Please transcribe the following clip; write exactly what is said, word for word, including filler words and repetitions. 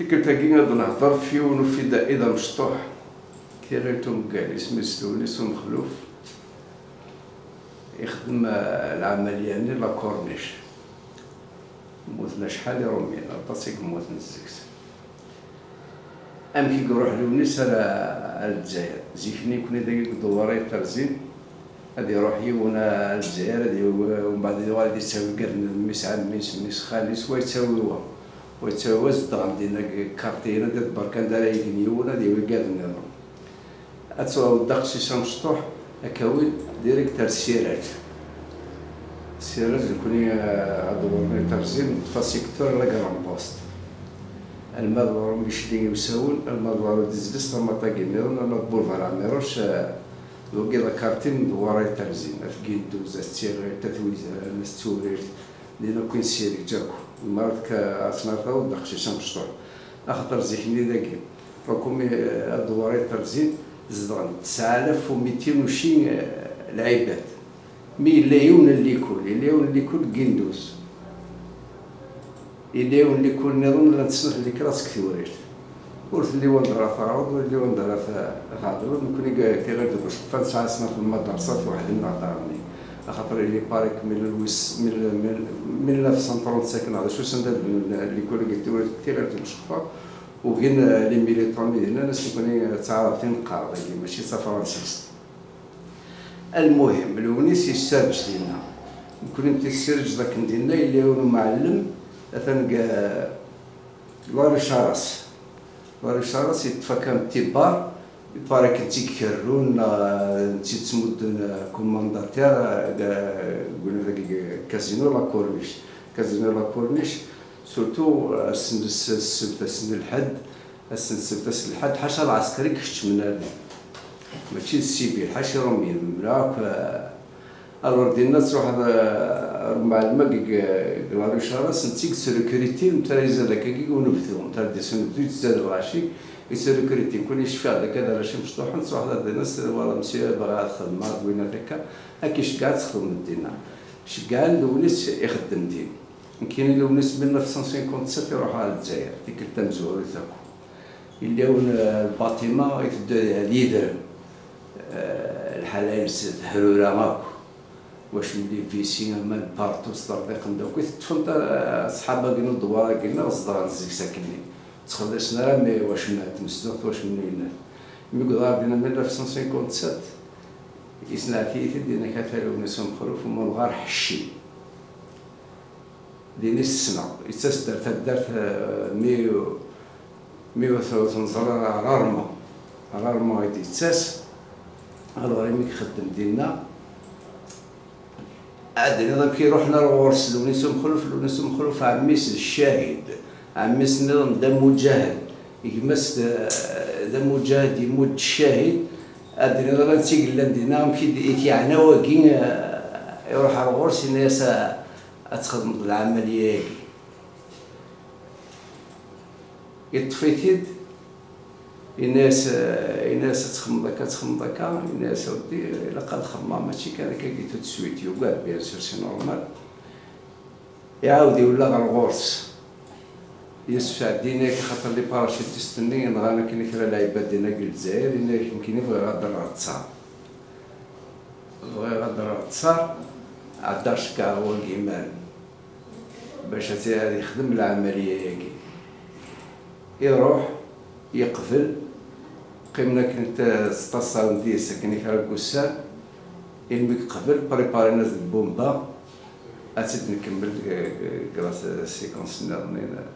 Tikkelt-agi ad nehder f yiwen ufida i d amecṭuḥ, tiɣilt umeggal, isem-is Lewnis Umexluf, ixdem eh, lɛamaliya-nni la corniche. Mmuten acḥal Iṛumyen, aṭas i yemmuten seg-s. Amek i iruḥ Lewnis ar, ar Lezzayer? Zik-nni nekkni dagi deg Dewwar Ayt Terzin, ad iruḥ yiwen ar Lezzayer, ad iw-, umbeɛd ad yuɣal ad yettawi igerdan n mmi-s, ɛemmi-s, mmi-s, xali-s, wa yettawi wa, wa yettawi wa, zedɣen dinna deg quartier-nni, ad iḍebber kan anda ara yegni yiwen, ad yawi igerdan nniḍen. Ad tuɣaleḍ d aqcic amecṭuḥ, ad k-awin direct ar Siraj. Siraj, nekkni, eh, ad dewren Ayt Terzin, neṭṭef secteur la Grande Poste. Alma d Laru Micli i usawen, alma d Laru Dizlis, tamaṭagi nniḍen, alma d Boulevard Ɛmiruc, eh, d wagi d akarti n Dewwar Ayt Terzin, At Ginduz, At Tiɣilt, At Wizran, At Turirt, din akk i nessirid akk. Lmeɛna ad k-, ad tnartaweḍ d aqcic amecṭuḥ. Axaṭer zik-nni dagi, Ḥukumi, eh, Dewwar Ayt Terzin, zedɣen tesɛa alaf u mitin u cin, eh, lɛibad. Mi yella yiwen n likul, yella yiwen n likul deg Ginduz. Yella yiwen n likul nniḍen, llant snat n liklas deg Tewrirt. Ur telli wanda ara taɣreḍ, ur yelli wanda ara ta-, thedreḍ. Nekkni deg Tiɣilt deg Uceqfa nesɛa snat n lmadrasat weḥd-neɣ daɣen. Axaṭer il paraît que mille huit, mille, mille, mille neuf cent trente-cinq neɣ d acu sanda d-bnun likul deg Tiɣilt deg Uceqfa. Ugin, eh, les militants-nni dinna, nnan-as nekkni d taɛrabt i neqqar dagi, mačči d tafransist. Almuhim, Lewnis yessarǧ dinna. Nekkni nessirǧ akken dinna, yella yiwen umɛellem, atan deg, eh, Lari Charas. Lari Charas yeṭṭef akka n tibbar, il paraît que tt-id-kerrun, neɣ, eh, tt-id-ttmuddun, eh, commandataire, eh, deg, deg, deg Casino La Corniche. Casino La Corniche, surtout, eh, ass n s-, ssebt, ass n lḥedd, ass n ssebt, ass n lḥedd, ḥaca lɛesker i ikeččmen ar din. Mačči d civil, ḥaca Iṛumyen, mebla akk, eh, alors dinna truḥ, eh, ar umɛellem-agi deg, deg Lari Charas, netta i yettrekritin, netta ara izad akkagi i unebdu, netta ara d-yas unebdu, yettzad lɣaci, yettrekritin. Kul i cfiɣ d akka d arrac imecṭuḥen, truḥ ar dinna, s-, wala monsieur bɣiɣ ad xedmeɣ, d winat akka, ad k-iceggeɛ ad txedmeḍ dinna. Ceggɛen Lewnis ixeddem din. Nekkini Lewnis mille neuf cent cinquante-sept iruḥ ɣer Lezzayer, tikkelt tamezwarut akk. Yella yiwen, eh, lbaṭima iteddu ad yidrem. Eh, lḥala-ines tehrura akk. Wac mli visi, aman partout, s terḍiqen d akk. I teṭṭfen ta-, ṣṣḥab-agi n udewwar-agi-nneɣ, zedɣen seg-s akkenni. Ttxelliṣen ara, mi wac ma tmesduɣt, wac mli yellan. Mi yewweḍ ɣer dinna mille neuf cent cinquante-sept, yesneɛt-iyi-t-id, yenna-k ata Lewnis Umexluf, umulɣar ḥecci. Din i s-ssneɣ. Yettas-d ar taddart, eh, mi, mi ur t-, ur t-neẓra ara, rarement. Rarement i d-yettas. Alors, imi ixeddem dinna, ad d-tiniḍ amek i ruḥen ar ɣur-s Lewnis Umexluf, Lewnis Umexluf, ɛemmi-s d ccahid, ɛemmi-s nniḍen d amuǧahed, gma-s d, d amuǧahed, yemmut d ccahid, ad d-tiniḍ ala netta i yellan dinna, amek i d-, i t-yeɛna wagi, eh, iruḥ ar ɣur-s, yenna-yas, eh, ad txedmeḍ lɛamaliya-agi. Yeṭṭef-it-id, yenna-yas, yenna-yas ad txedmeḍ akka, ad txedmeḍ akka, yenna-yas a weddi, ilaq ad xedmeɣ, mačči kan akka tout de suite, yugad, bien sûr, c'est normal. Iɛawed iwella ɣer ɣur-s. Yusef Ɛeddin-agi, xaṭer les parachutistes-nni nɣan akken kra n lɛibad dinna deg Lezzayer, yenna-yak nekkini bɣiɣ ad d-rreɣ ttaṛ. Bɣiɣ ad d-rreɣ ttaṛ, ɛeddaɣ ceggɛeɣ wagi iman bac ad t-, ad yexdem lɛamaliya-agi. Iruḥ, yeqbel, qqimen akken t-, ttaṣṣalen deg-s akken i kra n wussan, imi yeqbel, préparin-as-d lbumba, ad tt-id-nkemmel deg, deg la séquence nniḍen.